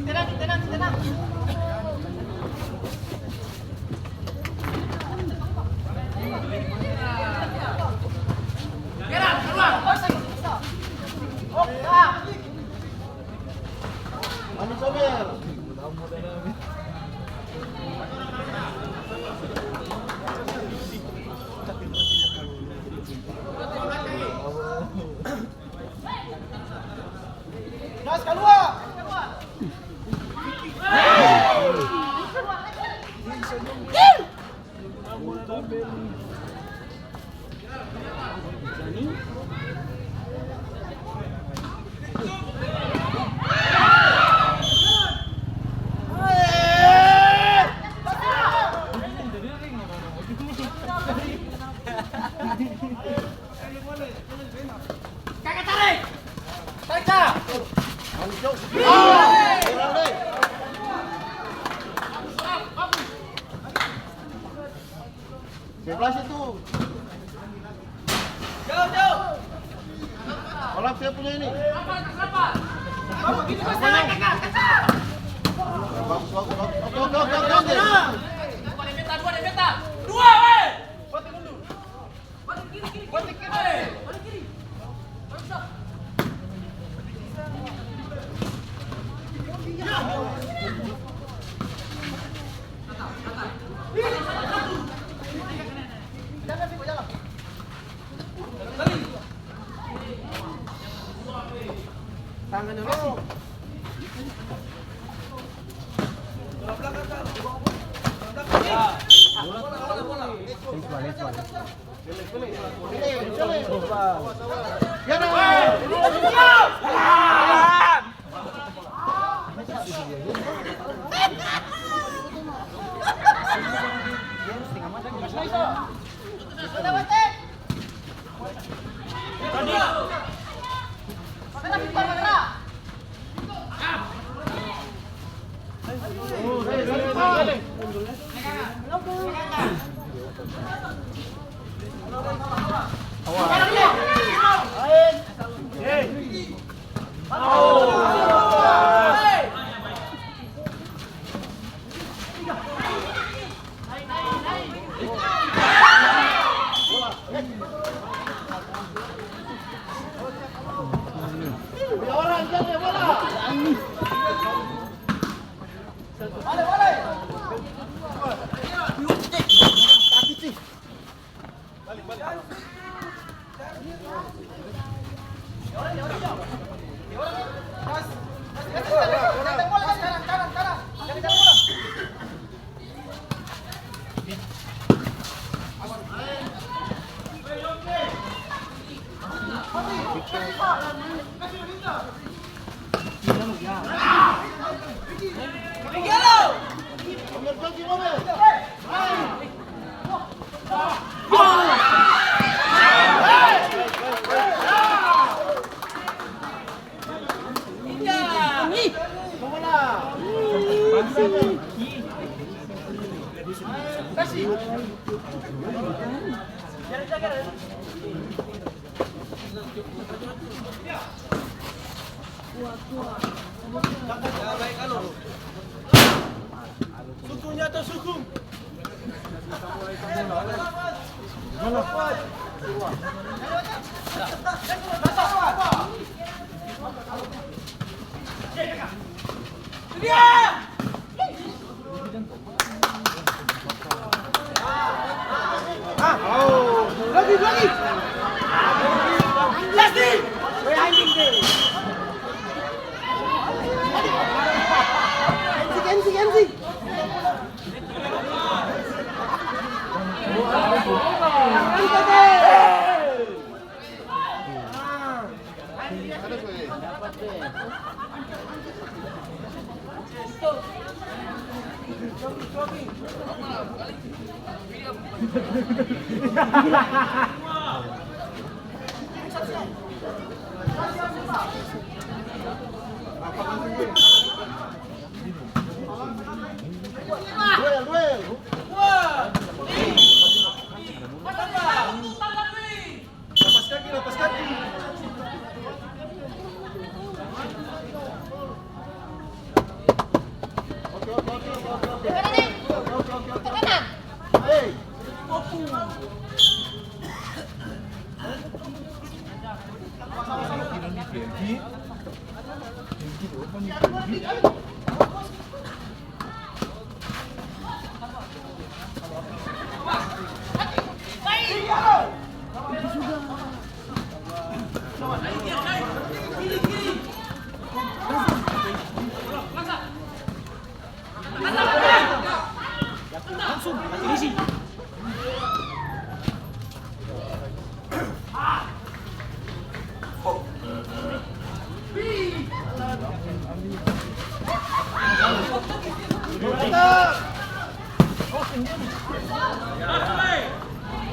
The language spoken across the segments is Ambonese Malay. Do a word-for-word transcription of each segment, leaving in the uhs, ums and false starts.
Tenang, tenang, tenang. Gas, kalua! Sebelah situ. Kolak saya punya ini. Bagus, bagus, bagus. Oke, oke, oke, oke, oke. Sukunya atau suku? Lapas kaki, lapas kaki.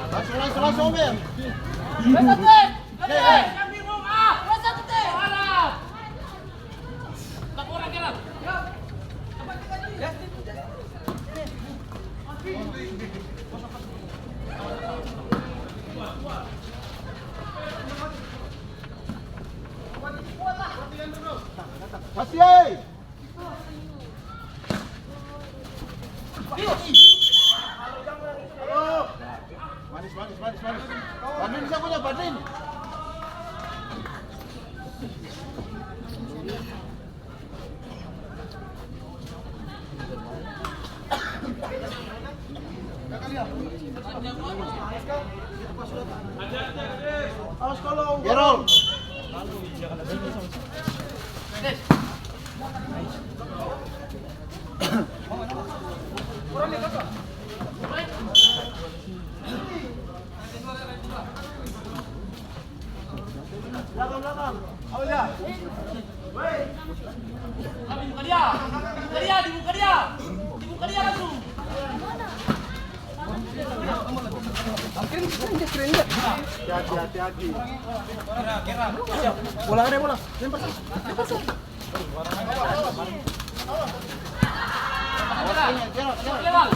Langsung, langsung, langsung, Om. Kasih, eh! Manis, manis, manis, manis. Padin, siapa punya Padin? Awas kalau Gerol. Belakang, belakang. Awas ya. Dibuka dia. Dibuka dia, dibuka dia. Dibuka dia langsung. Hati-hati, hati-hati. Bola, ada bola. Lempar sana. Lempar sana. Lewat.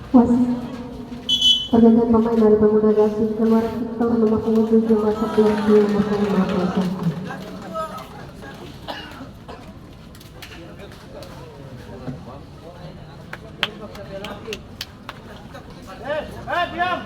Wasit, pergantian pemain dari Pemuda Gasing, keluar Victor nomor punggung tujuh, masuk Fianti nomor punggung lima puluh satu. Eh, eh, diam!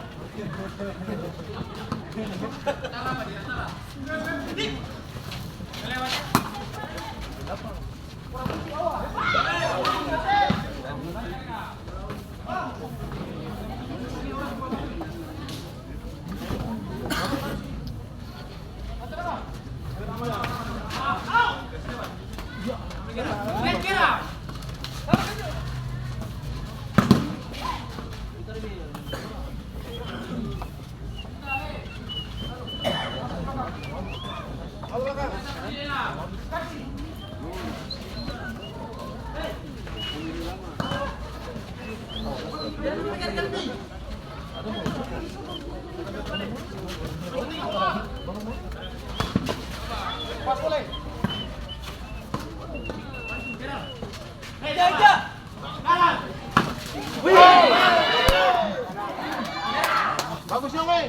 Bagus, Yong, eh.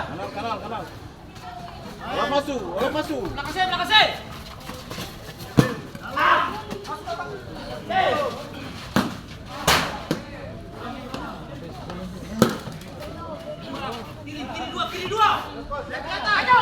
Kanal, kanal, kanal. Orang masu, orang masu. Belakang se, belakang se. Kiri, kiri dua, kiri dua. Ayo.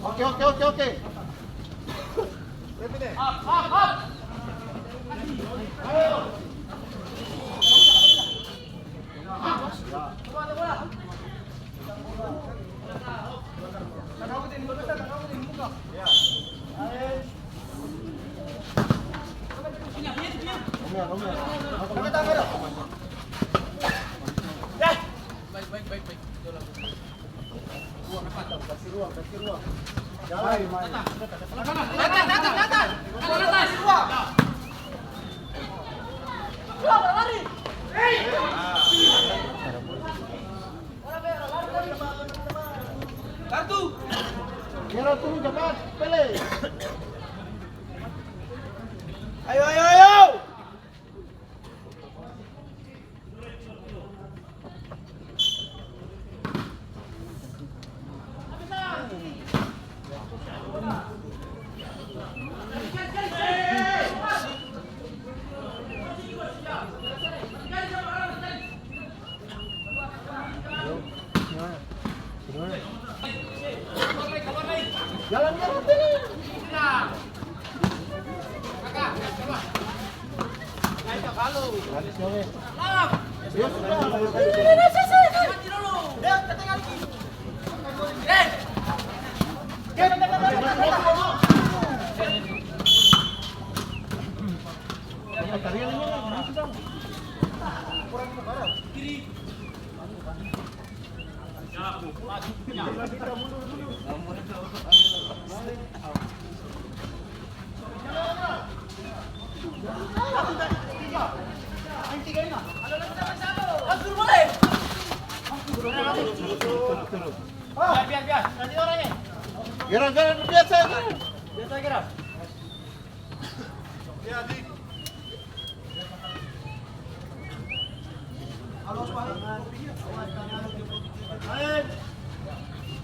Oke, oke, oke, oke. Up, up, up. Kartu. Gera turun cepat, Pele. Ayo, ayo, ayo. Jalan, jalan, jalan. Gara-gara biasa aja. Biasa kira.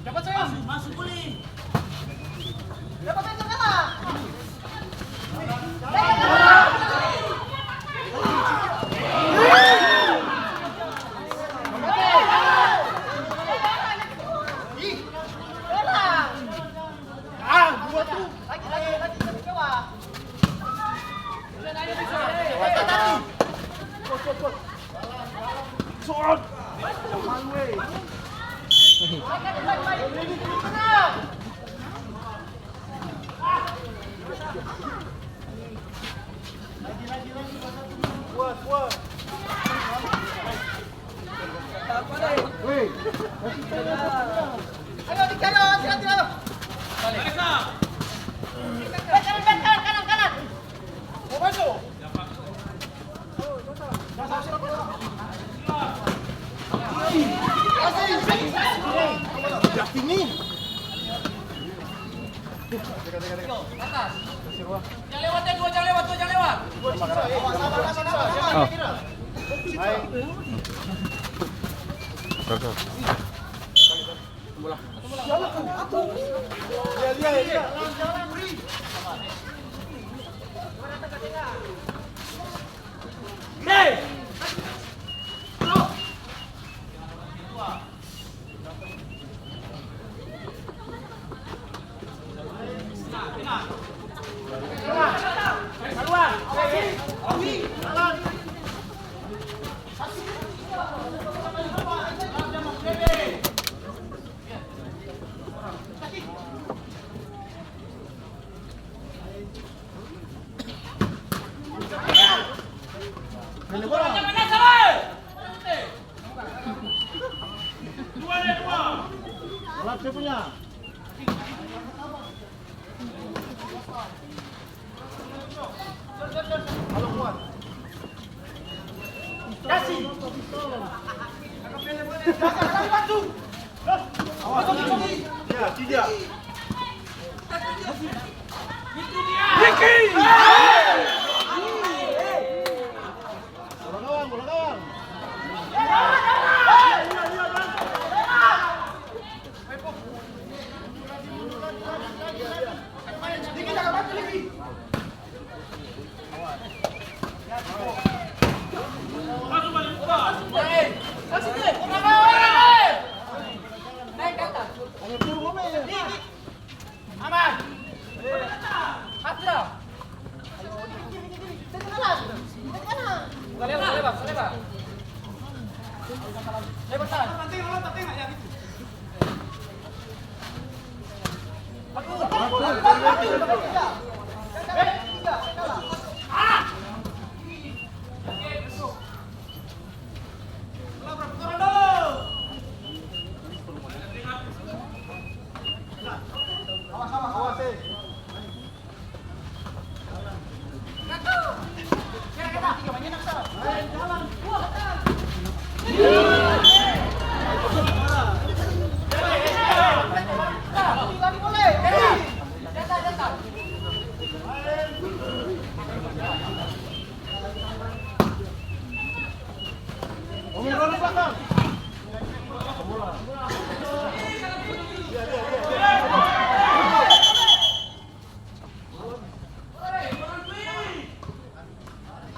Dapat saya. Masuk, masuk, boleh. Dapat saya, dapat. Ah, dua tuh. Lagi, lagi, lagi, lagi, coba. Jang lewat, eh, dua jang lewat, dua jang lewat. Oh. Terus.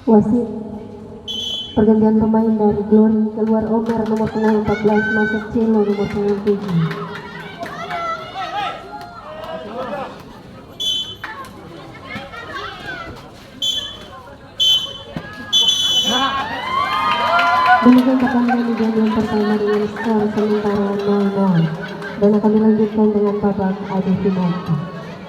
Wasit, pergantian pemain dari Glory, keluar Omer nomor punggung empat belas, masuk Celo nomor punggung tujuh. Demikian pertandingan di game yang pertama dengan skor sementara nol nol. Dan akan dilanjutkan dengan babak adu penalti.